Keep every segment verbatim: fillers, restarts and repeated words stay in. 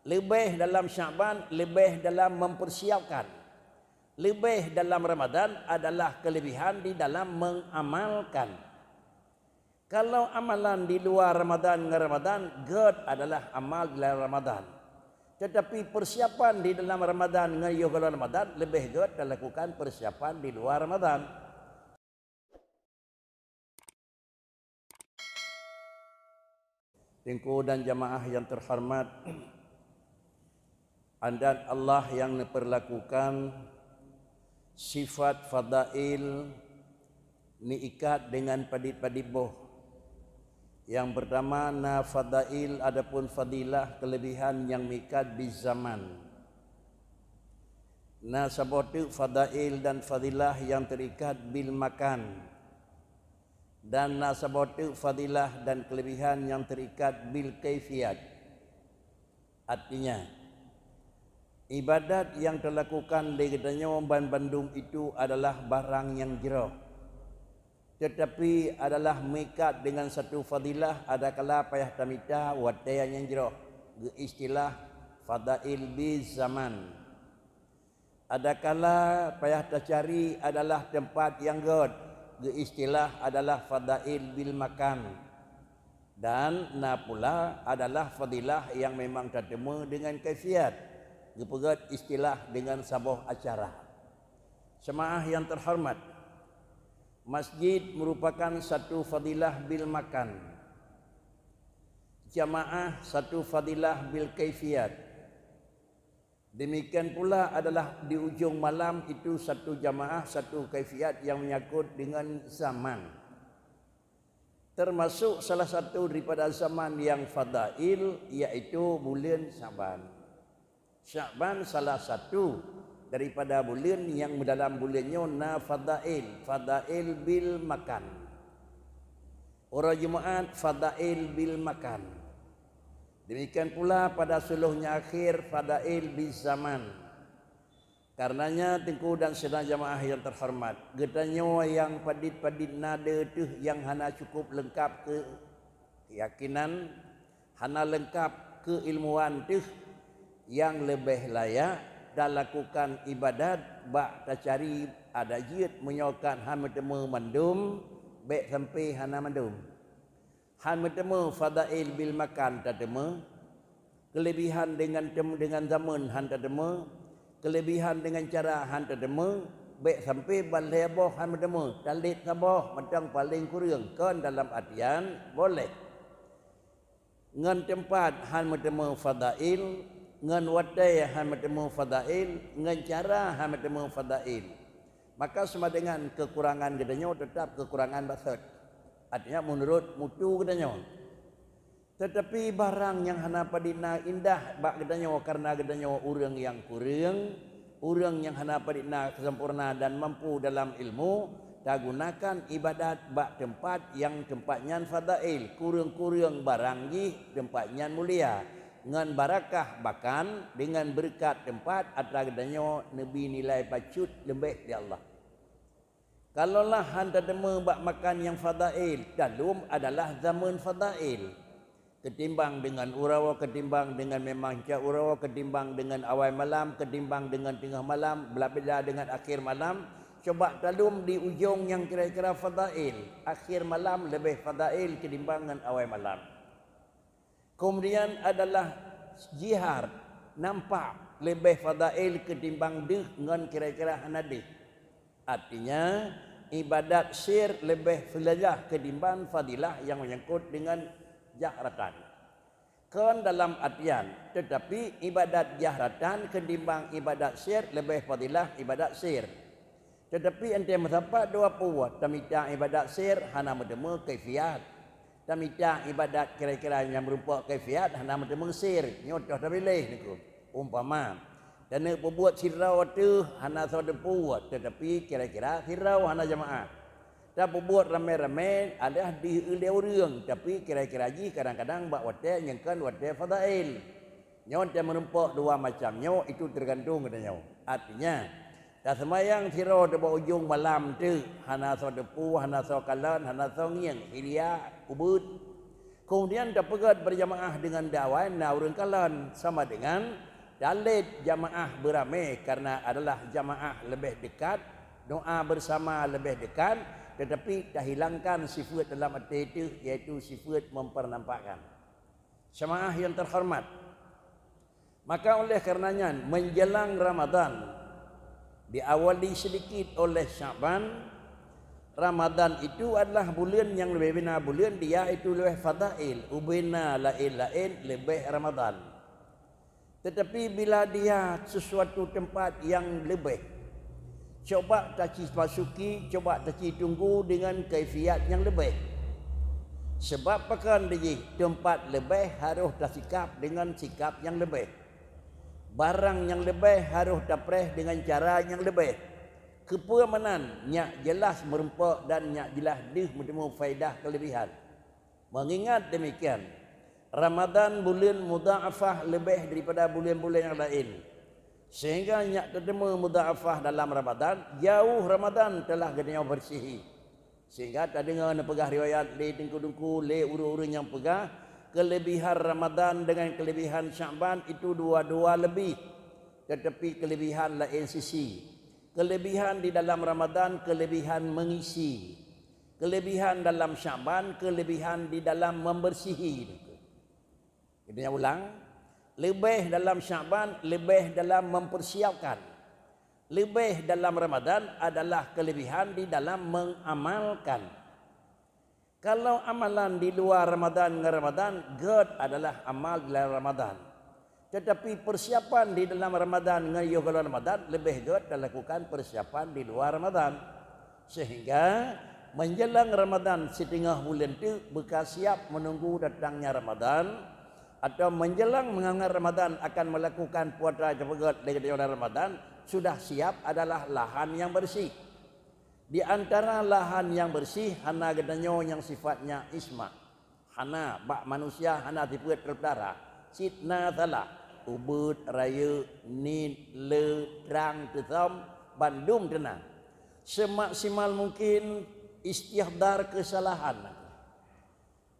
Leubeh dalam Syakban, leubeh dalam mempersiapkan. Leubeh dalam Ramadan adalah kelebihan di dalam mengamalkan. Kalau amalan di luar Ramadan ngon Ramadan, gét adalah amal di dalam Ramadan. Tetapi persiapan di dalam Ramadan ngon yoh gohlom Ramadan, leubeh gét talakukan persiapan di luar Ramadan. Teungku dan jamaah yang terhormat, adat Allah yang neupeurlakukan sifat fadail neuikat dengan padit-padit boh. Nyang peurtama na fadail ataupun fadilah keulebihan nyang meuikat bizaman. Na saboh teuk fadail dan fadilah nyang teuikat bil makan. Dan na saboh teuk fadilah dan keulebihan nyang teuikat bil kaifiat. Artinya, ibadat nyang teulakukan lé geutanyoe banmandum itu adalah barang nyang jroh, teutapi adalah meuikat deungon satu fadilah adakala payah tamita watée nyang jroh, geuistilah fadail bizaman. Adakala payah tacari adalah teumpat nyang gét, geuistilah adalah fadail bil makan. Dan na pula adalah fadilah nyang memang tateumé deungon kaifiat, geupeugét istilah deungon saboh acara. Jamaah yang terhormat, masjid merupakan satu fadilah bil makan, jamaah satu fadilah bil kaifiat. Demikian pula adalah di ujong malam itu satu jamaah, satu kaifiat nyang menyangkut deungon zaman. Termasuk salah satu daripada zaman nyang fadail, yaitu buleuen Syakban. Syakban salah satu daripada buleuen nyang dalam buleuen nyoe na fadail, fadail bil makan. Uroe Jumaat fadail bil makan. Demikian pula pada sulôh nyang akhé fadail bizaman. Karenanya, Teungku dan sidang jamaah yang terhormat, geutanyoe nyang padit-padit na deuh teuh nyang hana cukup leungkap keuyakinan, hana leungkap keuilmuan teuh, nyang leubeh layak talakukan ibadat bak tacari adak jeuet meunyoe kan hana meuteumé mandum, bék sampai hana mandum. Han meuteumé fadail bil makan tateumé, keulebihan deungon tem-, deungon zameun han tateumé, keulebihan deungon cara han tateumé, bék sampai ban lhée boh han meuteumé, talét saboh mantong paleng kureueng kon dalam artian boleh. Ngon teumpat han meuteumé fadail, ngon watée han meuteumé fadail, ngon cara han meuteumé fadail. Maka sama dengan keukurangan geutanyoe teutap keukurangan baset. Artinya meunurot mutu geutanyoe. Teutapi barang nyang hana padit na indah bak geutanyoe kareuna geutanyoe ureuëng nyang kureueng, ureuëng nyang hana padit na keusempurna dan mampu dalam ilmu, tagunakan ibadat bak teumpat nyang teumpat nyan fadail, kureueng-kureueng barang jih teumpat nyan mulia, ngon barakah bakan deungon beureukat teumpat atra geutanyoe neubi nilai bacut leubeh di Allah. Kalaulah han tateumé bak makan nyang fadail, dalom adalah zameun fadail. Keutimbang deungon uroe, keutimbang deungon memang cak uroe, keutimbang deungon awai malam, keutimbang deungon teungoh malam, beulabila deungon akhé malam, coba talom di ujong nyang kira-kira fadail, akhé malam leubeh fadail keutimbang ngon awai malam. Keumudian adalah jihar, nampak, leubeh fadail keutimbang deuh ngon kira-kira hana deuh. Artinya, ibadat sir leubeh fadilah keutimbang fadilah nyang menyangkut deungon jahratan. Kon dalam artian, teutapi ibadat jahratan keutimbang ibadat sir leubeh fadilah ibadat sir. Teutapi 'oh teuh meusapat dua pue, tamita ibadat sir hana meuteumé kaifiat. Tamita ibadat kira-kira nyang meurumpok kaifiat hana meuteumé sir. Nyoe toh tapiléh Teungku. Umpama, taneuk peubuet sidroe teuh hana soe teupeu, teutapi kira-kira sidroe hana jamaah. Tapeubuet ramé-ramé adalah di ulée ureuëng, tapi kira-kira jih kadang-kadang bak watée nyang kon watée fadail. Nyoe teuh meurumpok dua macam nyoe, itu teugantung geutanyoe. Artinya, taseumayang sidroe teuh bak ujong malam teuk, hana soe teupeu, hana soe kalon, hana soe ngieng, hilia, ubeuet. Kemudian tapeugét berjamaah dengan dawai na ureuëng kalon, sama dengan talét jamaah beramé karena adalah jamaah lebih dekat, doa bersama lebih dekat, tetapi tahilangkan sifat dalam até itu, yaitu sifat mempernampakkan. Jamaah yang terhormat, maka oleh karenanya menjelang Ramadan diawali sedikit oleh Syaban. Ramadan itu adalah bulan yang lebih bina bulan dia itu lebih fadail, ubena lain-lain lebih Ramadan. Tetapi bila dia sesuatu tempat yang lebih, coba taci masuki, coba taci tunggu dengan kaifiat yang lebih. Sebab pakon dijih tempat lebih harus tasikap dengan sikap yang lebih. Barang nyang leubeh harôh tapreh deungon cara nyang leubeh. Keupeue meunan? Nyak jeulaih meurumpok dan nyak jeulaih deuh meuteumeung faedah keuleubehan. Meungingat demikian, Ramadhan buleuen mudha'afah leubeh daripada buleuen-buleuen nyang laén, sehingga nyak teuteumé mudha'afah dalam Ramadhan, jauh Ramadhan telah geutanyoe beursihi. Sehingga tadeungoe neupeugah riwayat lé teungku-teungku, lé ureuëng-ureuëng nyang peugah, keuleubehan Ramadhan deungon keuleubehan Syakban itu dua-dua leubeh, teutapi keuleubehan laén sisi. Keuleubehan di dalam Ramadhan, keuleubehan meungisi. Keuleubehan dalam Syakban, keuleubehan di dalam membersihi. Geutanyoe ulang, leubeh dalam Syakban, leubeh dalam mempersiapkan. Leubeh dalam Ramadhan adalah keuleubehan di dalam mengamalkan. Kalau amalan di luwa Ramadhan ngon Ramadhan, gét adalah amal di dalam Ramadhan. Teutapi persiapan di dalam Ramadhan ngon yoh gohlom Ramadhan leubeh gét talakukan persiapan di luwa Ramadhan. Sehingga, menjelang Ramadhan siteungoh buleuen teuk beuka siap meununggu datangnya Ramadhan, atau menjelang meungangat Ramadhan akan meulakukan puasa nyang peugét lé geutanyoe lam Ramadhan, sudah siap adalah lahan nyang beureuséh. Di antara lahan nyang beureuséh hana geutanyoe nyang sifatnya ismah. Hana, bak manusia hana sifeuet teupeutara. Cit na salah, ubeut, rayeuk, niet, le, trang, teusom, bandum teuna. Semaksimal mungkin istihdar keusalahan.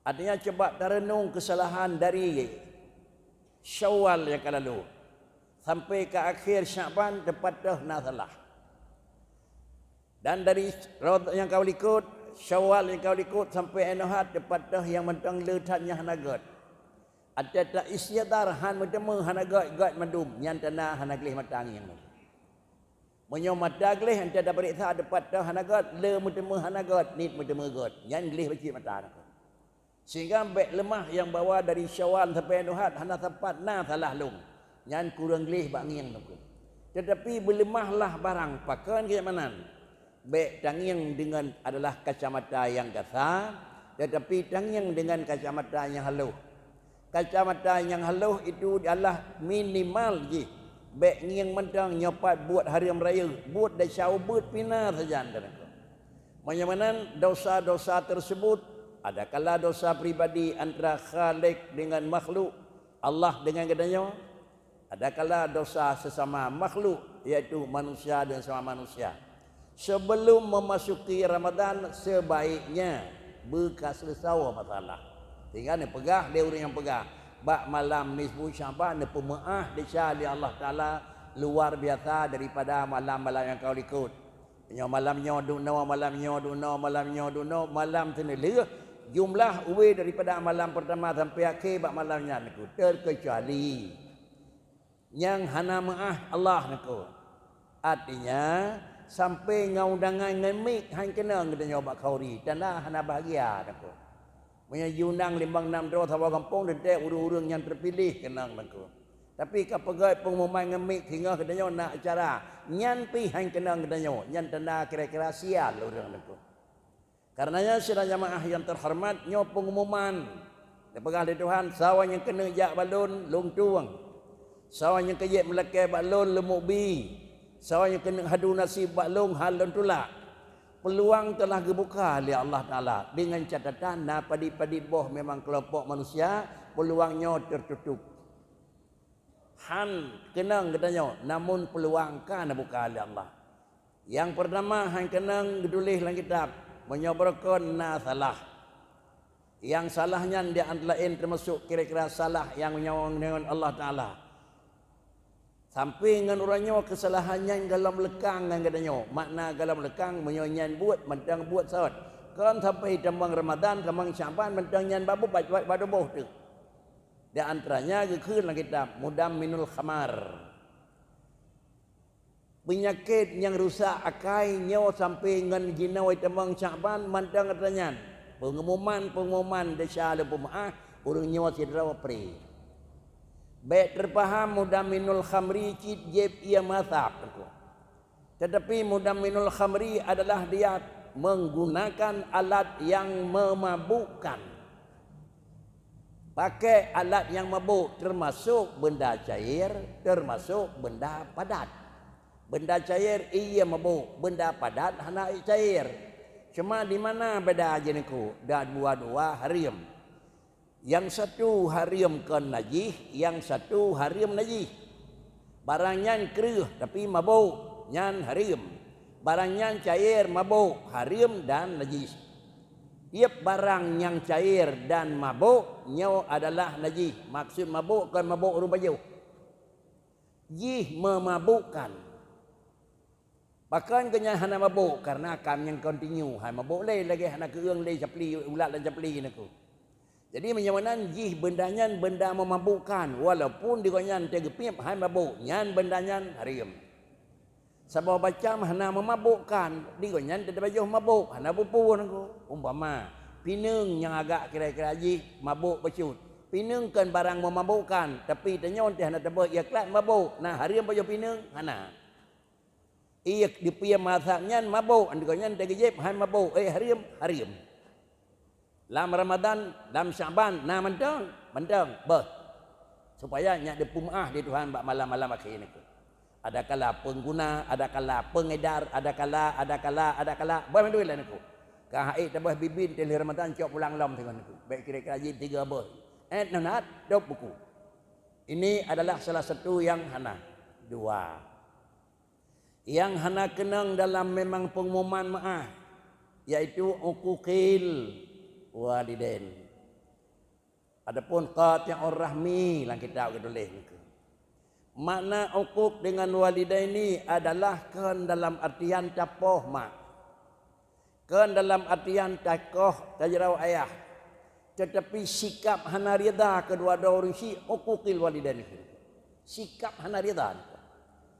Artinya, cuba tareunong keusalahan dari Syawal nyang ka lalu sampai ka akhé Syakban, teupat toh na salah. Dan dari Rod-, nyang ka likot, Syawal nyang ka likot sampai Ainul Ahad, teupat toh nyang mantong le that nyang hana gét. Ateueh ta istihdar han meuteumé hana gét-gét mandum, nyan tanda hana gleh mata ngieng. Meunyoe mata gleh, han tapareksa teupat toh hana gét, le meuteumé hana gét, niet meuteumé gét, nyan gleh bacut mata. Sehingga bék leumah nyang bahwa dari Syawal sampai Ainul Ahad hana sapat na salah lom. Nyan kureueng gleh bak ngieng teungku. Teutapi beuleumahlah barang, pakon keu meunan? Bék tangieng deungon adalah kacamata nyang gasa, teutapi tangieng deungon kacamata nyang halôh. Kacamata nyang halôh itu adalah minimal jih. Bék ngieng mantong nyoe pat buet hareuem rayeuk, buet desya ubeut pih na sajan teungku. Meunyoe meunan, dosa-dosa tersebut, adakala dosa pribadi antara Khalik dengan makhluk, Allah dengan geutanyoe, adakala dosa sesama makhluk, yaitu manusia dengan sesama manusia. Sebelum memasuki Ramadan, sebaiknya beuka seuleusoe masalah. Sehingga neupeugah lé ureuëng nyang peugah, bak malam nisfu Sya'ban neupeumeuáh desya lé Allah Taala luar biasa daripada malam-malam nyang ka likot. Nyoe malam nyoe duek noe, malam nyoe duek noe, malam nyoe duek noe, malam seuneulheueh jumlah uwe daripada malam pertama sampai akhé bak malam nyan teungku, terkecuali nyang hana meuáh Allah teungku. Artinya, sampai ngon undangan ngon mik han keunong geutanyoe bak khanduri, tanda hana bahagia teungku. Meunyoe jiundang limong nam droe saboh gampông, teuntée ureuëng-ureuëng nyang teupiléh keunong teungku. Tapi ka peugét peungumuman ngon mik singoh geutanyoe na acara, nyan pih han keunong geutanyoe, nyan tanda kira-kira sial ureuëng teungku. Karenanya, sidang jamaah nyang teuhoreumat, nyoe peungumuman. Neupeugah lé Tuhan, sawa nyang keuneuk jak bak lôn, lôn tueng. Sawa nyang keujeuet meulakée bak lôn, lôn mubi. Sawa nyang keuneuk hadu naseb bak lôn, han lôn tulak. Peuluang telah geubuka lé Allah Taala, deungon catatan na padit-padit boh memang keulompok manusia, peuluang nyoe teututup. Han keunong geutanyoe, namun peuluang ka neubuka lé Allah. Nyang peurtama han keunong geutuléh lam kitab, meunyoe beurukon na salah. Nyang salah nyan di antara laén teumasok kira-kira salah nyang nyoe ngon Allah Taala. Sampai ngon uroe nyoe keusalahan nyan gohlom leukang ngon geutanyoe. Makna gohlom leukang, meunyoe nyan buet, mantong buet sot. Kon sampai tamong Ramadan, tamong Syakban, mantong nyan babu-, ba-, ba-, badoboh teuk. Di antaranya geukheun lam kitab Mudamminul Khamar. Peunyakét nyang rusak akai nyoe sampai ngon jinoe tamong Syakban mantong atra nyan. Peungumuman-peungumuman desya lôn peumeu'ah, ureuëng nyoe sidroe pri. Bék teupaham Mudamminul Khamri cit jieb ié mazhab teungku. Tetapi Mudamminul Khamri adalah dia menggunakan alat yang memabukkan. Pakai alat nyang mabôk, teumasok benda cair, teumasok benda padat. Benda cair ié mabôk, benda padat hana cair. Cuma di mana beda jih niko? Dua-dua hareuem. Nyang satu hareuem kon najih, nyang satu hareuem najih. Barang nyan kreueh tapi mabôk, nyan hareuem. Barang nyan cair, mabôk, hareuem dan najih. Tieb barang nyang cair dan mabôk nyoe adalah najih. Maksud mabôk kon mabôk ureuëng pajoh. Jih memabukkan. Pakon keu nyan hana mabôk? Karena kam nyang kontinu hai mabôk lé, lagée hana keueung lé capli, ulat lam capli niko. Jadi meunyoe meunan jih benda nyan benda memabukkan, walaupun di gobnyan teugeupeuet hai mabôk, nyan benda nyan hareuem. Saboh macam hana memabukkan, di gobnyan teubajoh mabôk, hana peue-peue niko. Umpama, pineung nyang agak kira-kira jih mabôk bacut. Pineung kon barang memabukkan, tapi tanyoe teuh hana teuboh ié klat mabôk, na hareuem pajoh pineung? Hana. Ié dipié mazhab nyan mabôk, di gobnyan teugeujép hai mabôk, eh, hareuem, hareuem. Lam Ramadan, lam Syakban, na mantong, mantong, beuh. Supaya nyak dipeumeu'ah di Tuhan bak malam-malam akhé niko. Adakala pengguna, adakala pengedar, adakala, adakala, adakala, beuh mandum lah niko. Ka hai teuboh bibin teuh lheueh Ramadan cok pulang lom singoh niko. Bék kira-kira jih tiga beuh. Eh, nonat, dop buku. Ini adalah salah satu yang hana. Dua. Nyang hana keunong dalam memang peungumuman meu'ah, yaitu uquqil walidain. Adapun qati'ur rahmi lam kitab geutuléh niko. Makna uquq dengan walidaini adalah kon dalam artian tapoh mak. Kon dalam artian takoh tajaroe ayah, tetapi sikap hana rida keudua-dua ureuëng syik, uquqil walidain. Sikap hana rida.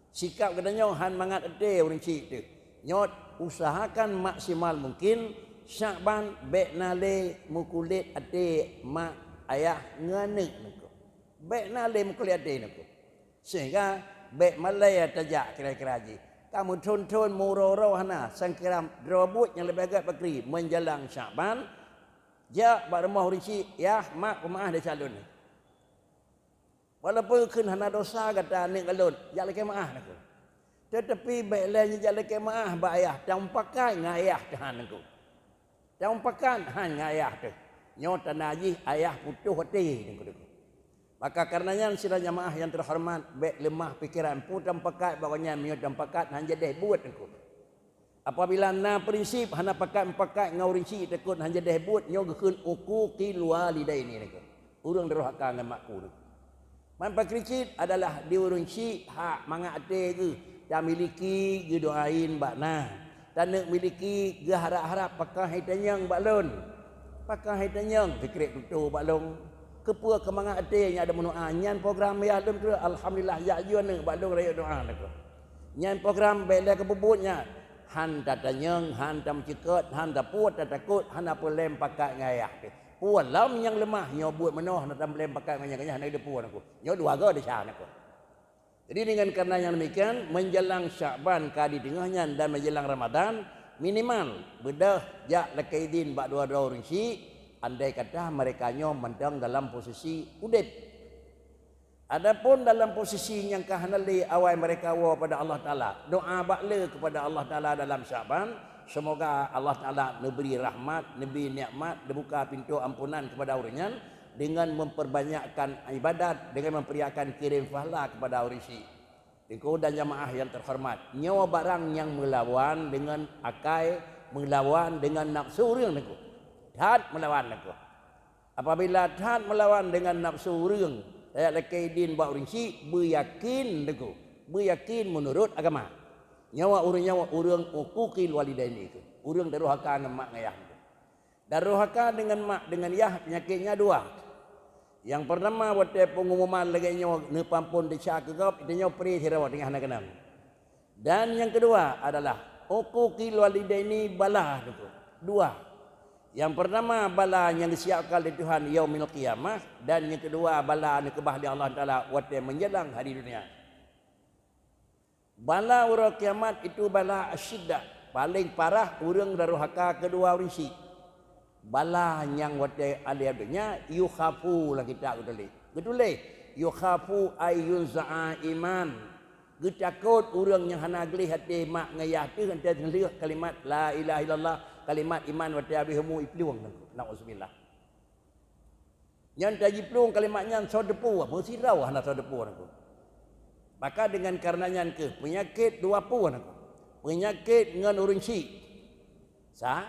Sikap geutanyoe han mangat até ureuëng syik teuh. Nyoe usahakan maksimal mungkin, Syakban bék na lé meukulét até mak ayah ngon aneuëk niko. Bék na lé meukulét até niko. Sehingga bék malée tajak kira-kira jih. Ka meuthon-thon meuuroe-uroe hana, sangkiram droe buet nyang leubeh gét pakri menjelang Syakban, jak bak rumoh ureuëng syik, "Yah, mak, peumeu'ah desya lôn." Walaupun kheun hana dosa gata aneuëk lôn, jak lakée meu'ah niko. Tetapi bék lé jak lakée meu'ah bak ayah, tamupakat ngon ayah teuh han niko. Tamupakat han ngon ayah teuh. Nyoe tanda jih ayah putôh até niko. Maka kareuna nyan sidroe jamaah nyang teuhoreumat, bék leumah pikeran, peue tamupakat bak gobnyan meunyoe tamupakat han jadeh buet niko. Apabila na prinsip hana pakat mupakat ngon ureuëng syik takot han jadeh buet, nyoe geukheun uquqil walidaini niko. Ureuëng durhaka ngon mak ku niko. Man pakri cit adalah di ureuëng syik hak mangat até geuh, tamiliki geudoain bak na. Taneuk miliki geuharab-harab pakon hai tanyong bak lôn. Pakon hai tanyong sikrek tutoe bak lôn. Keupeue keu mangat até nyang ada meudoa nyan program yah lôn tu, alhamdulillah jak jeuet aneuk bak lôn rayeuk doa niko. Nyan program bék lé keububuet nyan. Han tatanyong, han tameuceukeut, han tapuet, tatakot, hana peureulée mupakat ngon ayah teuh. Peue lom nyang leumah nyoe buet meunoe hana tameureulée mupakat ngon nyang keujah hana geuteupeue niko. Nyoe dua goe desya niko. Jadi dengan kareuna nyang demikian, menjelang Syakban ka di teungoh nyan dan menjelang Ramadan, minimal beudôh jak lakée idin bak dua-dua ureuëng syik, andai kata mereka nyoe mantong dalam posisi udeb. Adapun dalam posisi nyang ka hana lé awai mereka woe pada Allah Taala, doa bak le kepada Allah Taala dalam Syakban, semoga Allah Taala neubri rahmat, neubri nikmat, neubuka pintoe ampunan kepada ureuëng nyan dengan memperbanyakkan ibadat, dengan memberiakan kirim pahala kepada ureuëng syik. Teungku dan jamaah yang terhormat, nyoe barang nyang meulawan dengan akai, meulawan dengan nafsu ureuëng teungku. That meulawan teungku. Apabila that meulawan deungon nafsu ureuëng, tajak lakée idin bak ureuëng chik, beuyakin teungku, beuyakin meunurot agama. Nyoe ureuëng nyoe ureuëng uquqil walidaini keuh, ureuëng durhaka ngon mak ngon yah. Durhaka deungon mak deungon yah peunyakét nyan dua. Nyang peurtama watée peungumuman lagée nyoe neupeuamphon desya keu gob, geutanyoe pré sidroe teungoh na keunong. Dan nyang keudua adalah uquqil walidaini bala teungku. Dua. Nyang peurtama bala nyang geusiapkan lé Tuhan yaumil qiyamah, dan nyang keudua bala neukeubah lé Allah Taala watée meunjelang hari dunia. Bala uroe kiamat itu bala asyidda, paleng parah ureuëng durhaka keudua ureuëng chik. Bala nyang watée alé donya yukhafu lam kitab geutuléh. Geutuléh yukhafu ayyunza'a iman. Geutakot ureuëng nyang hana gleh até mak ngon yah teuh, hana teulheueh kalimat la ilaha illallah, kalimat iman watée habéh umu iplueng. Nauzubillah. Nyan tajiplueng kalimat nyan soe teupeu, meusidroe hana soe teupeu teungku. Maka deungon kareuna nyan keuh peunyakét dua peue teungku. Peunyakét ngon ureuëng chik. Sa,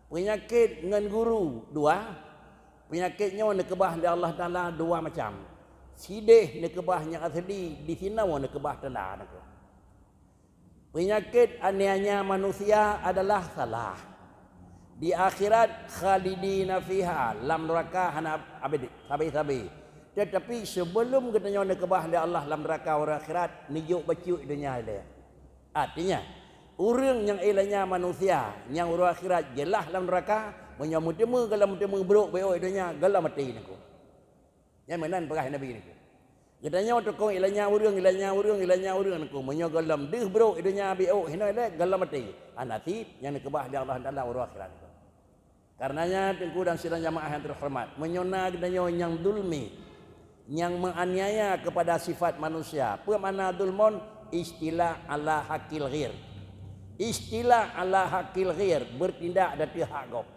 peunyakét ngon guru dua. Peunyakét nyoe neukeubah lé Allah Taala dua macam. Sideh neukeubah nyang asli, disinoe neukeubah tanda teungku. Peunyakét aniaya manusia adalah salah. Di akhirat khalidina fiha, lam neuraka hana abadi, sabe-sabe. Tetapi sebelum geutanyoe neukeubah lé Allah lam neuraka uroe akhirat, neujok bacut donya ilée. Artinya, ureuëng nyang ilanya manusia nyang uroe akhirat jeulaih lam neuraka, meunyoe meuteumé gohlom meuteumé brok beu donya, gohlom maté neungku. Nyan meunan peugah Nabi nyoe. Geutanyoe tukong ilanya ureuëng, ilanya ureuëng, ilanya ureuëng teungku. Meunyoe gohlom deuh brok donya biôk hinoe lé gohlom maté. Hana sit nyang neukeubah lé Allah Taala uroe akhirat. Kareuna nyan teungku dan sidang jamaah nyang terhormat, meunyoe na geutanyoe nyang zulmi, nyang meuaniaya kepada sifat manusia, peue makna zulmon? Istilah ala hakil ghair. Istilah ala hakil ghair, bertindak di ateueh hak gob.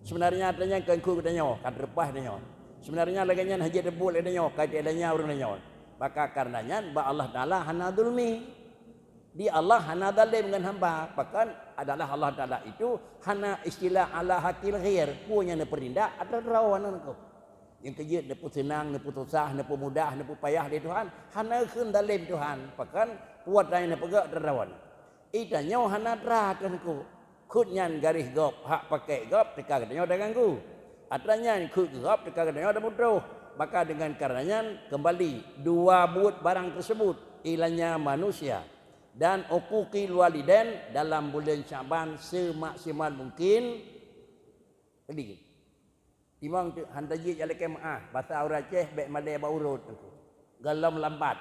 Sebenarnya atra nyan kon keu geutanyoe, ka teuleupah tanyoe. Sebenarnya lagée nyan hana jeuet teubuet lé tanyoe, ka teuilanya ureuëng tanyoe. Maka kareuna nyan bak Allah Taala hana zulmi. Di Allah hana zalim ngon hamba, bahkan adalah Allah Taala itu hana istilah ala hakil ghair, peue nyang neupeurindak atra droe nyan keuh. Nyang keujeuet neupeuseunang, neupeususah, neupeumudah, neupeupayah lé Tuhan, hana kheun zalim Tuhan, bahkan peue nyang neupeugah atra droe nyan. Geutanyoe hana atra teungku. Kheun nyan garéh gob, hak pakék gob teuka geutanyoe taganggu. Atra nyan kheun gob teuka geutanyoe taputôh. Maka deungon kareuna nyan keumbali dua buet barang teuseubut, ilanya manusia dan uquqil walidain dalam buleuen Sya'ban seumaksimal mungkin. Jadi, timang teuk hana jeuet jak lakée meuáh, basa ureuëng Aceh bék malée bak urot teungku. Gohlom lambat.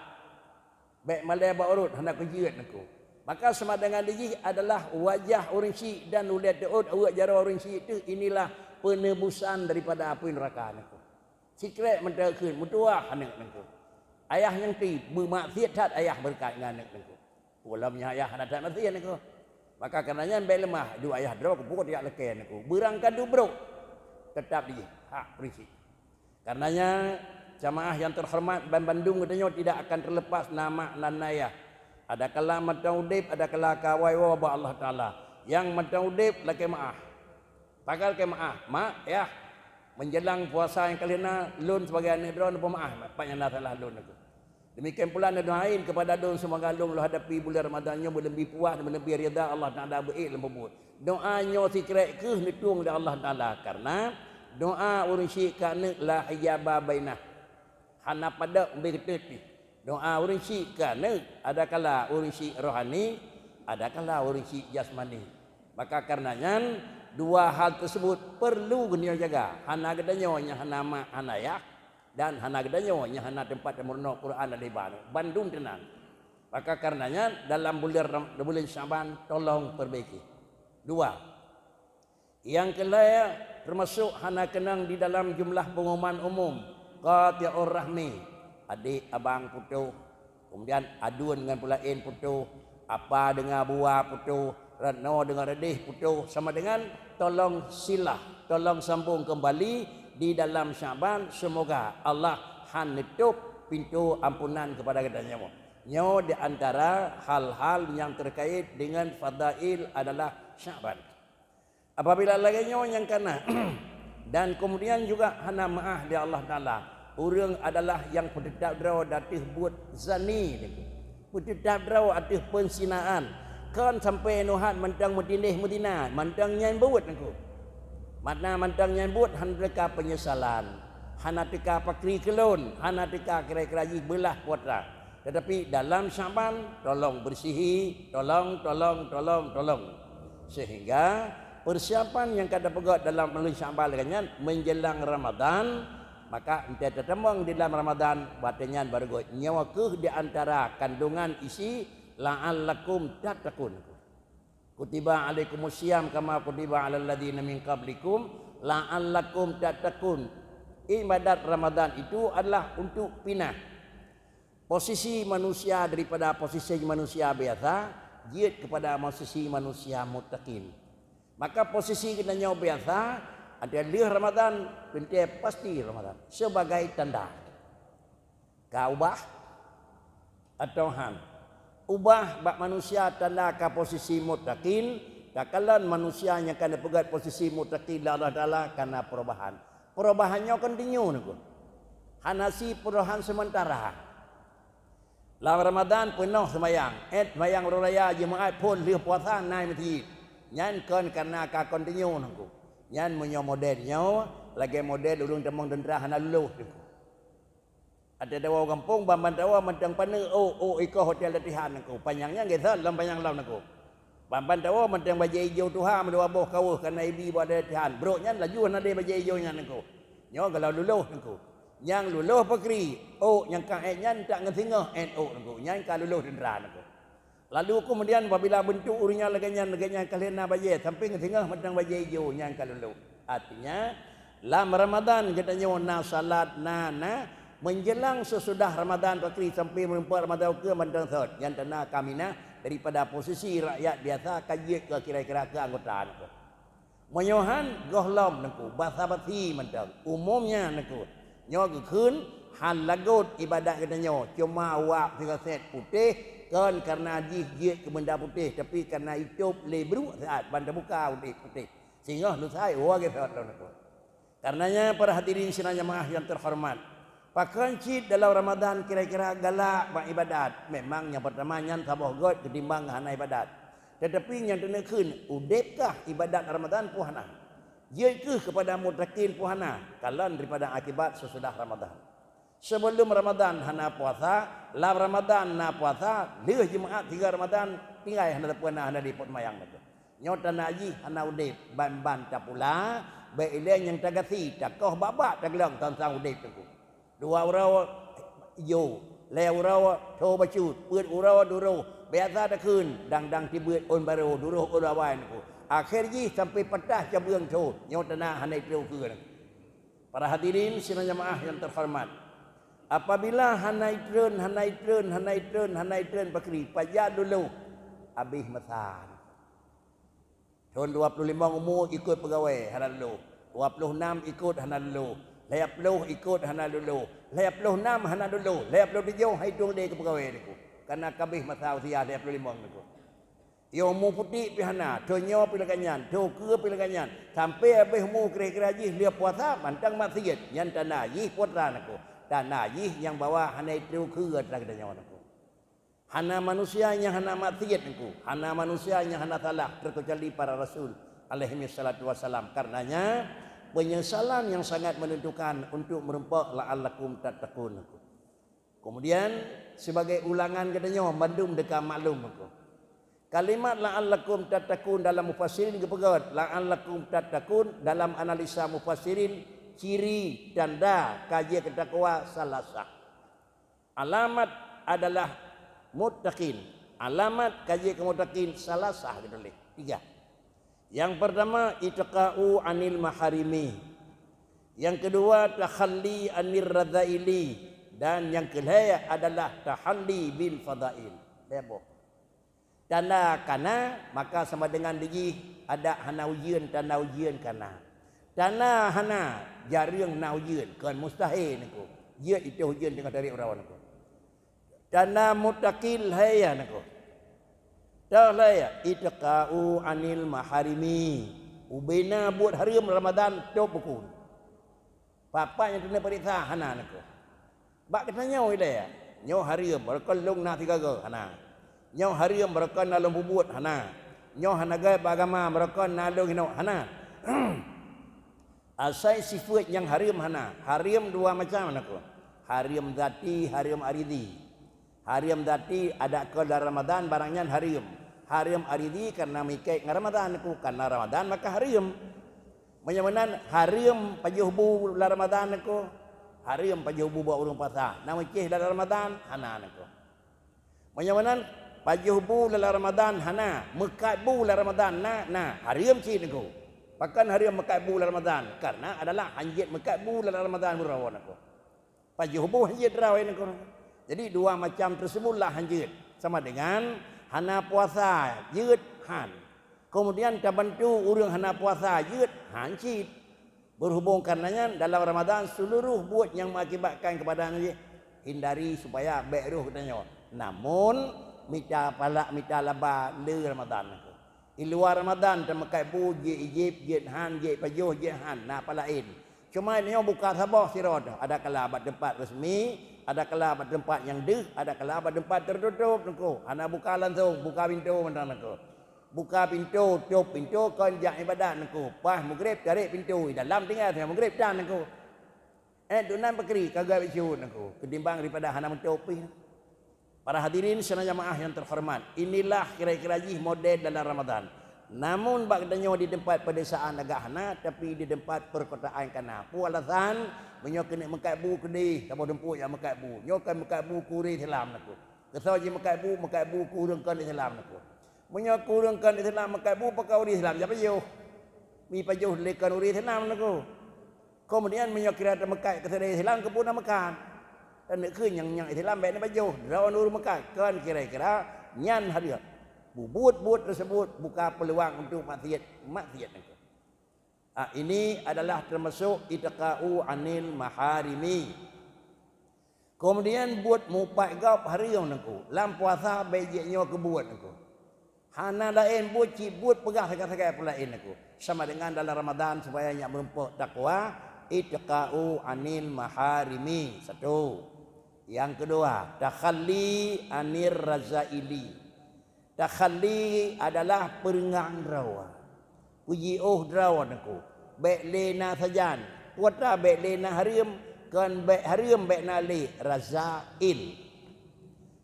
Bék malée bak urot hana kujeuet teungku. Maka seumadangan di jih adalah wajah ureuëng chik dan ulée teuôt aweuek jaroe ureuëng chik teuh, inilah penebusan daripada apui neuraka teungku. Sikrék meuteukheun meutuwah aneuk teungku. Ayah nyang ti meumaksiet that ayah beureukat ngon aneuk teungku. Ulôn nyan ayah hana that maté niko. Maka kareuna nyan bék leumah, duek ayah droe keupeue jak lakée niko. Beurangkat duek brok, teutap di hak prinsip. Kareuna nyan, jamaah nyang teuhoreumat, ban bandum geutanyoe tidak akan terlepas na mak nan na yah. Adakala mantong udeb, adakala ka awai woe bak Allah Taala. Nyang mantong udeb lakée meuáh. Pagal keu meuáh, mak, yah, menjelang puasa nyang ka lheueh na, lôn sibagai aneuk droe neupeumaáh, pat nyang na salah lôn niko. Demikian pula neudoain kepada lôn, seumoga lôn lôn hadapi buleuen Ramadhan nyoe meuleubi puah dan meuleubi ridha Allah Taala beu ék lôn peubuet. Doa nyoe sikrék kheueh neutueng lé Allah Taala, kareuna doa ureuëng syik keu aneuk la hijaba bainah. Hana padab ubé geutot pih. Doa ureuëng syik keu aneuk, adakala ureuëng syik rohani, adakala ureuëng syik jasmani. Maka kareuna nyan, dua hal teusebut perlu geutanyoe jaga. Hana geutanyoe nyang hana mak, hana yah, dan hana geutanyoe nyang hana teumpat tameurunoe Quran dan ibadah. Bandum teunan. Maka kareuna nyan, dalam buleuen Ram-, buleuen Syaban, tolong perbaiki. Dua. Nyang keulhèe, teumasok hana keunong di dalam jumlah pengumuman umum, qati'ur rahmi, adék abang putôh, kemudian aduen ngon peulaén putôh, apa deungon bua putôh, ratno deungon reudeh putôh, sama dengan tolong silah, tolong sambung kembali di dalam Syaban. Semoga Allah han neutôp pintoe ampunan kepada geutanyoe. Nyoe di antara hal-hal nyang terkait dengan fadail adalah Syaban. Apabila lagèe nyoe nyang kana, Dan kemudian juga hana meu'ah lé Allah Taala, ureuëng adalah nyang peuteutab droe ateueh buet zani, peuteutab droe ateueh peunsinaan. Kon sampoe neuhat mantong meutindeh meuzina, mantong nyan buet nangku. Mana mantong nyan buet hana teuka peunyesalan, hana teuka pakri keulon, hana teuka kira-kira jih beulah puasa. Tetapi dalam Syaban, tolong bersihi, tolong, tolong, tolong, tolong. Sehingga persiapan nyang ka tapeugét dalam buleuen Syaban lagée nyan menjelang Ramadan, maka entée tatamong di dalam Ramadan, watée nyan barô gét. Nyoe kheueh di antara kandungan isi la'allakum tattaqun. Kutiba alaikumus siyam kama kutiba alal ladzina min qablikum la'allakum tattaqun. Ibadat Ramadan itu adalah untuk pinah posisi manusia daripada posisi manusia biasa jeuet kepada posisi manusia muttaqin. Maka posisi geutanyoe biasa, ada lheueh Ramadan, teuntée pasti Ramadan sebagai tanda. Ka ubah atawa han? Ubah bak manusia tanda ka posisi muttaqin, takalon manusia nyang ka neupeugét posisi muttaqin lé Allah Taala kana perubahan. Perubahan nyoe kontinu nangku. Hana si perubahan sementara. Lam Ramadan peunoh seumayang, ék seumayang uroe raya Jumaat phon lheueh puasa na i meuseujid. Nyan kon karena ka kontinu nangku. Nyan meunyoe model nyoe, lagée model ureuëng tamong teuntra hana lulus nangku. Ada dawa gampông, ban-ban dawa mantong paneuk, ôk, ôk ikoh hotel latihan nangku. Panyang nyan geusot lam panyang lom nangku. Ban-ban dawa mantong bajée ijo tuha meudua boh kaweuh kana ibi bak latihan. Brok nyan laju hana deh bajée ijo nyan nangku. Nyoe geulau lulus nangku. Nyang lulus pakri, ôk nyang ka ék nyan tak ngeusingoh ék ôk nangku. Nyan ka lulus teuntra nangku. Lalu kemudian apabila beuntuk ureuëng nyan lagée nyan, lagée nyan ka lheueh na bajée, sampoe ngon singoh mantong bajée ijo, nyan ka lulus. Artinya, lam Ramadan geutanyoe na salat, na, na, menjelang sesudah Ramadan pakri sampoe meureumpok Ramadan ukeue mantong sot, nyan tanda kaminah daripada posisi rakyat biasa ka jeuet keu kira-kira keu anggota nangku. Meunyoe han gohlom nangku, basa-basi mantong. Umumnya nangku, nyoe geukheun hán lagot ibadat geutanyoe, cuma wab sigoe sét putéh, kon karena jih jeuet keu benda putéh, tapi karena itôb lé bruek siat ban teubuka udeb putéh. Singoh lusai woe geusot lom nangku. Karenanya para hadirin sidang jamaah yang terhormat, pakon cit dalam Ramadan kira-kira galak bak ibadat? Memang nyang pertama nyan saboh göt ketimbang hana ibadat. Tetapi nyang teuneukheun, udebkah ibadat Ramadan peue hana? Jeuet kheueh kepada muttaqin peue hana? Kalon daripada akibat sesudah Ramadan. Sebelum Ramadan hana puasa, lam Ramadan na puasa, lheueh Jumaat tiga Ramadan tinggai hana teupeu na hana lipot mayang lagée. Nyoe tanda jih hana udeb, ban-ban tapula, bék ilée nyang tagasi, takoh bak-bak taglong sang-sang udeb teungku. Dua uroe ijo, lhée uroe tho bacut, peuet uroe duroh, biasa takheun dang-dang tibeuet ôn barô, duroh ôn awai nangku. Akhé jih sampoe patah cabeueng tho, nyoe tanda hana itreun ukeue nangku. Para hadirin sidang jamaah yang terhormat, apabila hana itreun, hana itreun, hana itreun, hana itreun pakri, pajan lulus, habéh masa. Thon dua ploh limong umu ikot peugawée hana lulus, dua ploh nam ikot hana lulus, lhée ploh ikot hana lulus, lhée ploh nam hana lulus, lhée ploh tujoh hai tueng deh keu peugawée nangku. Karena ka habéh masa usia lhée ploh limong nangku. Yoh umu putik pih hana, thon nyoe pih lagée nyan, thon keue pih lagée nyan, sampoe habéh umu kira-kira jih lheueh puasa mantong maksiet, nyan tanda jih putra nangku, tanda jih nyang bahwa hana itreun ukeue atra geutanyoe nangku. Hana manusia nyang hana maksiet nangku, hana manusia nyang hana salah, terkecuali para rasul alaihi salatu wassalam. Karenanya, penyesalan yang sangat menentukan untuk meureumpok la'allakum tattaqun nangku. Kemudian, sebagai ulangan geutanyoe, mandum teuka maklum nangku. Kalimat la'allakum tattaqun dalam mufassirin geupeugét, la'allakum tattaqun dalam analisa mufassirin ciri tanda ka jeuet keu takwa salasah. Alamat adalah muttaqin. Alamat ka jeuet keu muttaqin salasah geutuléh. Tiga. Yang pertama, itqa'u anil maharimi. Yang kedua, takhalli anir radzaili. Dan yang kelhée adalah tahalli bil fadail. Lhée boh. Tanda kana, maka sama dengan dijih adak hana ujeuen, tanda ujeuen kana. Tanda hana, jareueng na ujeuen, kon mustahil nangku. Jeuet itôh ujeuen teungoh tarek uroe nangku. Tanda muttaqin lhée nangku. Toh lhée, itqa'u anil maharimi. Ubena buet hareuem Ramadan tôb bukon. Pat-pat nyang keuneuk peuriksa, hana neuko. Bak geutanyoe ilée, nyoe hareuem, barokon lôn na sigaga, hana. Nyoe hareuem, barokon na lôn peubuet, hana. Nyoe hana göt bak agama, barokon na lôn hinoe, hana. Asai sifeuet nyang hareuem hana. Hareuem dua macam neuko. Hareuem zati, hareuem aridhi. Hareuem zati, adak keu lam Ramadan barang nyan hareuem. Hareuem aridhi kareuna meuikét ngon Ramadan neuko, kareuna Ramadan maka hareuem. Meunyoe meunan, hareuem pajoh bu lam Ramadan neuko. Hareuem pajoh bu bak ureuëng puasa. Na meucéh lam Ramadan, hana neuko. Meunyoe meunan, pajoh bu lam Ramadan hana, meukat bu lam Ramadan na, na, hareuem cit neuko. Pakon hareuem meukat bu lam Ramadan? Kareuna adalah hanjeuet meukat bu lam Ramadan meurawa neuko. Pajoh bu hanjeuet rawa neuko. Jadi dua macam tersebutlah hanjeuet. Sama dengan hana puasa jeuet han. Kemudian tabantu ureuëng hana puasa jeuet han cit. Berhubung kareuna nyan, dalam Ramadan seluruh buet nyang mengakibatkan kepada nyan hindari supaya bék roh geutanyoe. Namun mita pala, mita laba le Ramadan neuko. Di luwa Ramadan tameukat bu, jeuet ijéb, jeuet han, jeuet pajoh, jeuet han, na pala laén. Cuma nyoe buka saboh sidroe, ada kala bak teumpat resmi, ada kala bak teumpat nyang deuh, ada kala bak teumpat tertutup neuko. Hana buka langsung, buka pintoe mantong neuko. Buka pintoe, tôp pintoe, kon jak ibadat neuko. Pas meugreb, tarek pintoe, di dalam tinggai, teungoh meugreb tan neuko. Eh, dum nan pakri ka geubiet syuhud neuko, ketimbang daripada hana meutôp pih. Para hadirin sidang jamaah yang terhormat, inilah kira-kira jih model dalam Ramadan. Namun bak geutanyoe di teumpat pedesaan agak hana, tapi di teumpat perkotaan kana. Peue alasan? Meunyoe keuneuk meukat bu keudeh, saboh dumpuk nyang meukat bu. Nyoe kan meukat bu keu ureuëng Islam neuko. Keusoe jih meukat bu, meukat bu keu ureuëng kon Islam neuko. Meunyoe keu ureuëng kon Islam meukat bu, pakon ureuëng Islam jak pajoh. Mi pajoh lé kon ureuëng Islam neuko. Kemudian meunyoe kira tameukat keu sidroe Islam, keupeue na meukat? Dan neukheun nyang, nyang Islam bék na pajoh, droe ureuëng meukat. Kon kira-kira nyan hareuem. Bubuet-buet tersebut buka peluang untuk maksiat, maksiat neuko. Ah, ini adalah termasuk itqa'u anil maharimi. Kemudian buet mupat gob hareuem neuko. Lam puasa bék jeuet nyoe keubuet neuko. Hana laén buet, cit buet peugah sagai-sagai peue laén neuko. Sama dengan dalam Ramadan supaya nyak meurumpok takwa, itqa'u anil maharimi. Satu. Yang kedua, takhalli anir razaili. Takhalli adalah peureugang droe. Peujiôh droe neuko. Bék lé na sajan. Kuata bék lé na hareuem, kon bék hareuem bék na lé, razail.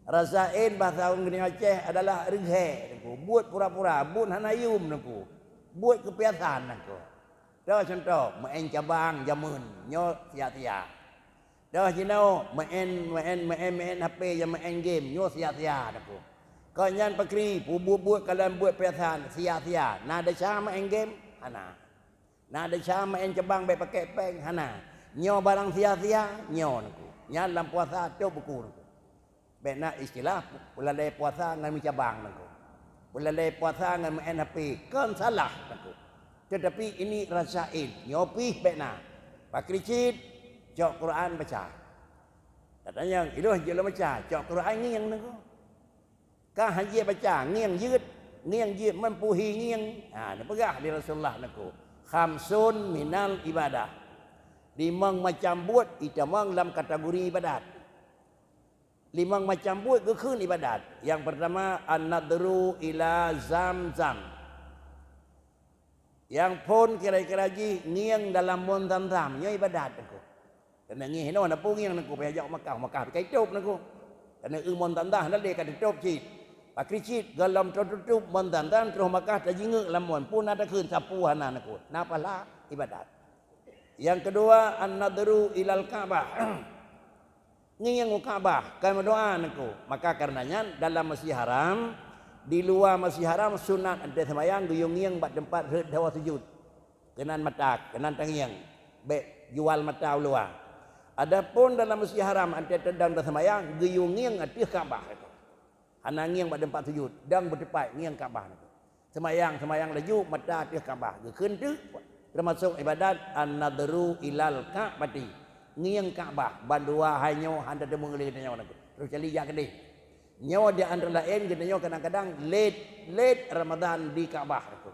Razail bahasa ureuëng Aceh adalah reughé neuko. Buet pura-pura, buet hana yum neuko. Buet keupiasan neuko. Toh contoh, meu'en cabang jameun, nyoe sia-sia. Toh jinoe, meu'en, meu'en, meu'en, meu'en H P nyang meu'en game, nyoe sia-sia neuko. Kon nyan pakri, peubuet-buet kalon buet piasan, sia-sia. Na desya meu'en game? Hana. Na desya meu'en cabang bék pakai péng? Hana. Nyoe barang sia-sia, nyoe neuko. Nyan lam puasa tôp buku neuko. Bék na istilah peulalée puasa ngon meucabang neuko. Peulalée puasa ngon meu'en H P, kon salah neuko. Tetapi ini razail, nyoe pih bék na. Pakri cit, cok Quran baca. Tatanyong, ilôn jeuet lôn baca, cok Quran ngieng neuko. Ka hanjeuet baca, ngieng jeuet, ngieng jeuet meumpuhi ngieng. Ha, neupeugah lé Rasulullah neuko, khamsun minal ibadah. Limong macam buet itamong lam kategori ibadat. Limong macam buet geukheun ibadat. Nyang peurtama, an-nadhru ila Zamzam. Nyang phon kira-kira jih ngieng dalam mon Zamzam, nyoe ibadat neuko. Keuneuk ngieng hinoe na peue ngieng neuko, payah jak Makkah, Makkah pih ka itôp neuko. Keuneuk eu mon Zamzam, hana lé ka teutôp cit. Pakri cit, gohlom teutôp mon Zamzam, troh Makkah tajingeuk lam mon, peue na takheun, sapeue hana neuko. Na pahala ibadat. Nyang keudua, an-nadhru ilal Ka'bah. Ngieng u Ka'bah, kon meudoa neuko. Maka kareuna nyan, dalam Masjid Haram, di luwa Masjid Haram sunat 'an teuh seumayang geuyue ngieng bak teumpat rhot dawa sujut. Keunan mata, keunan tangieng. Bék jual mata u luwa. Adapun dalam Masjid Haram, 'an teuh teudong teuh seumayang, geuyue ngieng ateueh Ka'bah neuko. Hana ngieng bak teumpat sujut, dong beuteupat ngieng Ka'bah neuko. Seumayang, seumayang laju mata ateueh Ka'bah. Geukheun teuk, teumasok ibadat an-nadhru ilal Ka'bati. Ngieng Ka'bah, bandua hai nyoe hana teumeung lé geutanyoe neuko. Troh cali jak keudeh. Nyoe di antara laén geutanyoe kadang-kadang lét, lét Ramadan di Ka'bah neuko.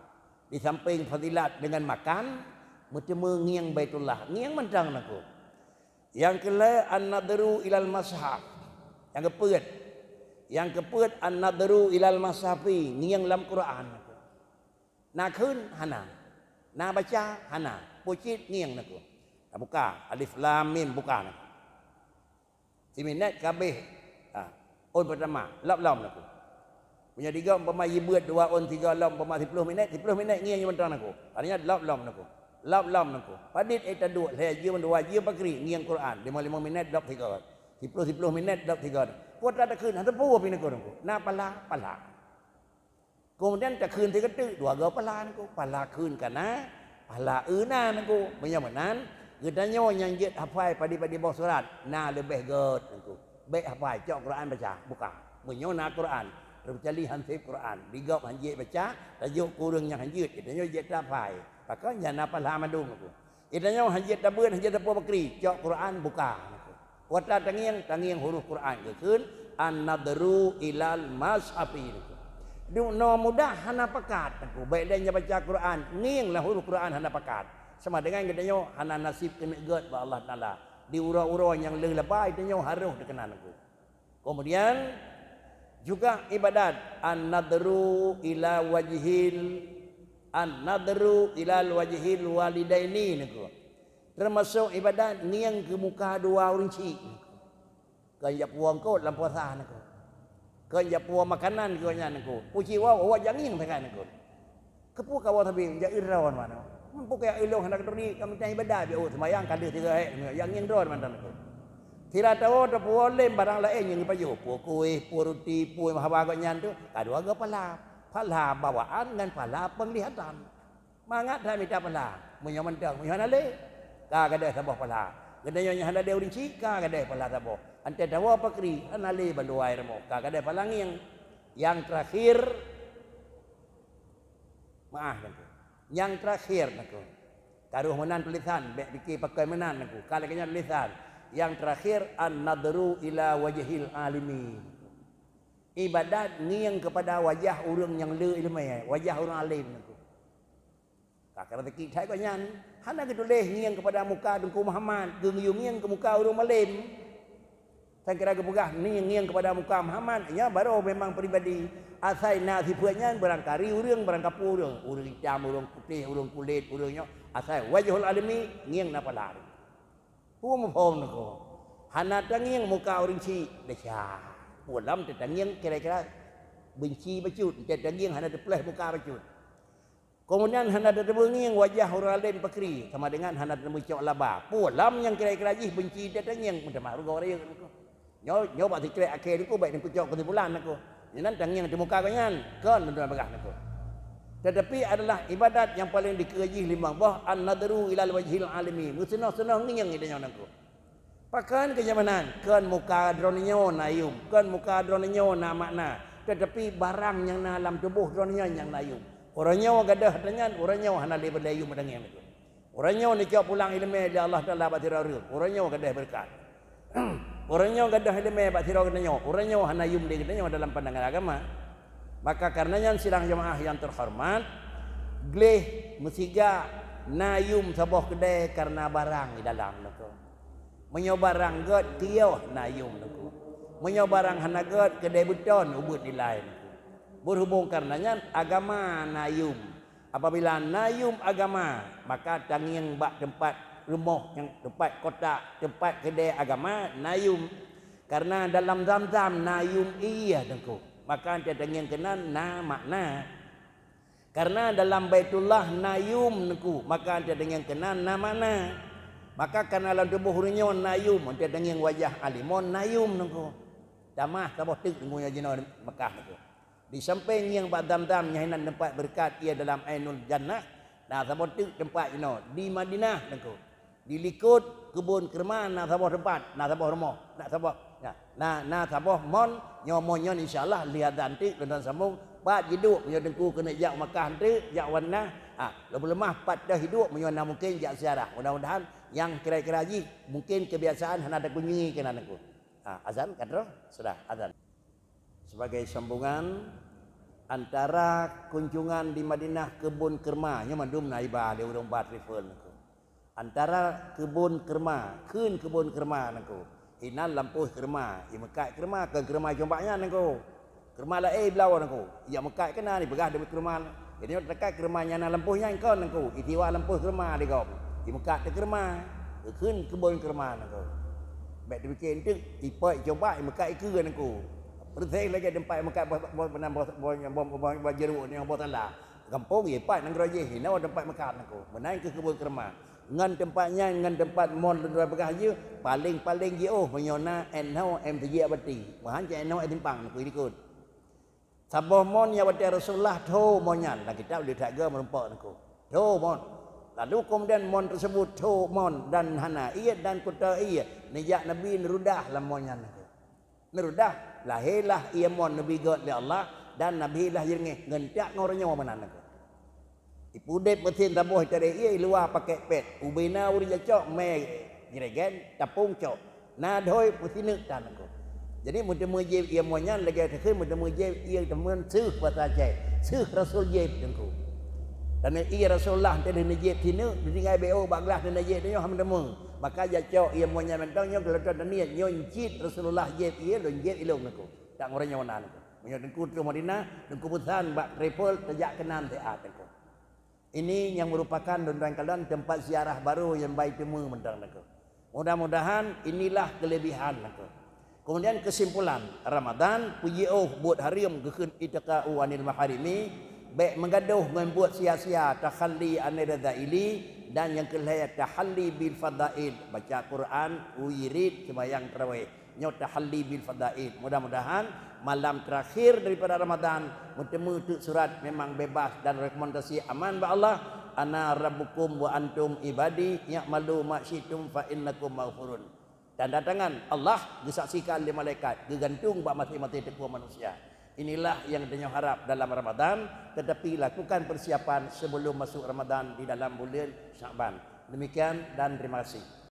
Di samping fadilat dengan makan, Meuteumé ngieng Baitullah, ngieng mantong Teungku. Nyang keulhèe an-nadhru ilal mushaf. Nyang keupeuet. Nyang keupeuet an-nadhru ilal mushafi, ngieng lam Quran Teungku. Na kheun hana. Na baca hana. Peue cit ngieng Teungku. Na buka alif lam mim buka Teungku. Siminét ka abéh. Ha. Ôn peutama, lom-lom Teungku. Meunyoe di gob umpama jibeuet dua ôn tiga lom umpama siploh minét, siploh minét ngieng mantong Teungku. Artinya lom-lom Teungku. Lom-lom Teungku. Padit ék taduek lhèe jeuem dua jeuem pakri ngieng Quran, limong-limong minét lom tiga. Siploh-siploh minét lom tiga. Peue takheun, hana peue pih Teungku. Na pahala, pahala. Keumudian takheun sigoe teuk dua goe pahala Teungku. Pahala kheun ka na, pahala eu na Teungku. Meunyoe meunan, geutanyoe nyang jeuet hafai padé-padé boh surat, na leubeh göt Teungku. Bèk hafai, cok Quran baca, buka. Meunyoe na Quran, teucuali han sép Quran, di gob han jeuet baca, tajok keu ureueng nyang han jeuet, geutanyoe jeuet tahafai. Pakon nyan na pahala mandum Teungku. Geutanyoe han jeuet tabeuet, han jeuet tapeubuet pakri, cok Quran buka. Watèe tangieng, tangieng huruf Quran geukheun, an-nadhru ilal mushafi. Duek noe mudah hana pakat Teungku, bèk lé nyang baca Quran, ngieng lam huruf Quran hana pakat. Sama dengan geutanyoe hana naseb keuneuk göt bak Allah Taala. Di uroe-uroe nyang lheueh laba, geutanyoe harôh teukeunan Teungku. Kemudian juga ibadat an-nadhru ila wajhil, an-nadhru ilal wajhil walidaini Teungku. Teumasok ibadat ngieng keu muka dua ureueng chik Teungku. Kon jak puwoe eungkôt lam puasa Teungku. Kon jak puwoe makanan keu gobnyan Teungku. Puci woe, woe jak ngieng sagai Teungku. Keupeue kawoe sabe jak eu droe manoe? Meunyoe keu jak eu lôn hana keuturi, ka mita ibadat, bèk, oh, seumayang ka deuh tiga hèk, jak ngieng droe mantong Teungku. Sira tawoe tapuwoe lé barang laén nyang geupajoh, peue kueh, peue ruti, peue haba gobnyan tu, ka dua goe pahala. Pahala bawaan ngon pahala penglihatan. Mangat that mita pahala, meunyoe mantong, meunyoe hana lé, ka gadôh saboh pahala. Geutanyoe nyang hana lé ureueng chik, ka gadôh pahala saboh. Antée tawoe pakri, hana lé bandua rumoh, ka gadôh pahala ngieng. Nyang teurakhir, Meu'ah Teungku. Nyang teurakhir Teungku. Ka rôh meunan tulésan, bèk pike pakon meunan Teungku. Ka lagèe nyan tulésan. Nyang teurakhir, an-nadhru ila wajhil alimi. Ibadat ngieng keupada wajah ureueng nyang le ileumèe, wajah ureueng além Teungku. Ka, ka raseuki that gobnyan. Hana geutuléh ngieng keupada muka Teungku Muhammad, geuyue ngieng keu muka ureueng malém. Sangkira geupeugah ngieng, ngieng keupada muka Muhammad, nyan baroe memang pribadi. Asai na sifeuet nyan, barangkali ureueng, barangkapeue ureueng, ureueng itam, ureueng putéh, ureueng kulét, ureueng nyoe, asai wajhul alami, ngieng na pahala. Peue muphom Teungku? Hana tangieng muka ureueng chik, desya. Peue lom teutangieng kira-kira beunci bacut, teutangieng hana teupeuleueh muka bacut. Keumudian hana tateupeue ngieng wajah ureueng além pakri, sama dengan hana tateupeue cok laba. Peue lom nyang kira-kira jih beunci teutangieng meutamah rugoe rayeuk Teungku. Nyoe, nyoe bak sikrek akhé Teungku, bèk Teungku cok keusimpulan Teungku. Nyan tangieng di muka gobnyan, kon lôn peugah Teungku. Tetapi adalah ibadat nyang paleng dikeue jih limong boh, an-nadhru ilal wajhil alimi, meuseunoh-seunoh ngieng geutanyoe Teungku. Pakon keu nyang meunan, kon muka droeneuh nyoe na yum, kon muka droeneuh nyoe na makna, tetapi barang nyang na lam tuboh droeneuh nyan nyang na yum. Uroe nyoe gadôh ata nyan, uroe nyoe hana lé balée yum ata ngieng Teungku. Uroe nyoe neucok pulang ileumèe lé Allah Taala bak sidroe ureueng, uroe nyoe gadôh beureukat. Uroe nyoe gadôh ileumèe bak sidroe geutanyoe, uroe nyoe hana yum lé geutanyoe dalam pandangan agama. Maka kareuna nyan sidang jeumaáh nyang teuhoreumat, gleh meusiga na yum saboh keudè kareuna barang di dalam Teungku. Meunyoe barang gèt, kiôh na yum Teungku. Meunyoe barang hana gèt, keudè beuton ubeuet dilai Teungku. Beurhubong kareuna nyan, agama na yum. Apabila na yum agama, maka tangieng bak teumpat rumoh nyang teumpat kotak, teumpat keudè agama na yum. Kareuna dalam Zamzam na yum ie Teungku. Maka teutangieng keunan na makna. Kareuna dalam Baitullah na yum Teungku, maka teutangieng keunan na makna. Maka kareuna lam tuboh ureueng nyoe na yum, teutangieng wajah alimon na yum Teungku. Tamah saboh teuk Teungku nyang jinoe Mekah Teungku. Di sampéng ngieng bak Zamzam nyang inan teumpat beureukat ie dalam Ainul Jannah, na saboh teuk teumpat jinoe di Madinah Teungku. Di likot keubon keurma na saboh teumpat, na saboh rumoh, na saboh, na, na, na saboh mon, nyoe mon nyan insya Allah lheueh azan teuk lôn sambông, pat jiduek meunyoe Teungku keuneuk jak u Makkah teuk, jak u Madinah, ha, lôn peuleumah pat teuh jiduek meunyoe na mungken jak ziarah. Mudah-mudahan nyang kira-kira jih mungken keubiasaan hana takunjungi keunan Teungku. Ha, azan ka troh? Sudah, azan. Sebagai sambungan, antara kunjungan di Madinah, keubon keurma, nyoe mandum na iba lé ureueng ba travel Teungku. Antara keubon keurma, kheun keubon keurma Teungku. Inan lampôh keurma, imeukat keurma, kon keurma combak nyan Teungku. Keurma laén bloe Teungku. Ijak meukat keunan, ipeugah demi keurma. Jadi teuka keurma nyan na lampôh nyan kon Teungku. Isiwa lampôh keurma di gob. Imeukat teuh keurma. Kheun keubon keurma Teungku. Bèk teupike enteuk, ipot combak, imeukat ikeue Teungku. Peureuseh lagèe teumpat imeukat boh, boh, boh, boh, boh, boh, boh, boh jeruk nyoe boh tala. Gampông ipat nanggroe jih, inoe teumpat meukat Teungku. Meunan keuh keubon keurma. Ngon teumpat nyan, ngon teumpat mon lôn droe peugah jih, paleng-paleng jiôh meunyoe na inoe M T J Abati. Meuhan cit inoe simpang Teungku di likot. Saboh mon nyang watèe Rasulullah tho mon nyan, lam kitab lé that goe meurumpok Teungku. Tho mon. Lalu keumudian mon teuseubut tho mon dan hana ié dan kuto ié, neujak Nabi neurudah lam mon nyan Teungku. Neurudah, lahé lah ié mon neubi göt lé Allah dan Nabi lah jireungéh ngon tiak ngon uroe nyoe meunan Teungku. Ipeudép meusin saboh itarek ié i luwa pakèk pèt. Ubé na ureueng jacok mè jregen, tapông cok. Na dhôi peusineuk tan Teungku. Jadi meuteumé jieb ié mon nyan lagèe takheun meuteumé jieb ié teumon seuh basa Aceh. Seuh Rasul jieb Teungku. Dan ié Rasulullah teuh neujieb sineuk, ditinggai B O bak glah neujieb tanyoe hana meuteumé. Maka jacok ié mon nyan mantong nyoe keu lôn taniet nyoe cit Rasulullah jieb ié lôn jieb ilôn Teungku. Tak ngon uroe nyoe na Teungku. Meunyoe Teungku troh Madinah, Teungku peusan bak travel tajak keunan siat Teungku. Ini nyang meurupakan lôn dan kalon teumpat ziarah barô nyang bai teumé mantong Teungku. Mudah-mudahan inilah keulebihan Teungku. Keumudian keusimpulan, Ramadhan peujiôh buet hareuem geukheun ittiqa'u anil maharimi, bèk meugadôh ngon buet sia-sia, takhalli anir radzaili, dan nyang keu lhèe takhalli bil fadhail, baca Quran, wirid, seumayang tarawih. Nyoe tahalli bil fadail. Mudah-mudahan malam terakhir daripada Ramadan, meuteumé teuk surat memang bebas dan rekomendasi aman bak Allah, "Ana rabbukum wa antum ibadi, i'malu ma syi'tum fa innakum maghfurun." Tanda tangan Allah geusaksikan lé malaikat, geugantung bak maséng-maséng teupeu manusia. Inilah nyang tanyoe harap dalam Ramadan, tetapi lakukan persiapan sebelum masuk Ramadan di dalam bulan Sya'ban. Demikian dan terima kasih.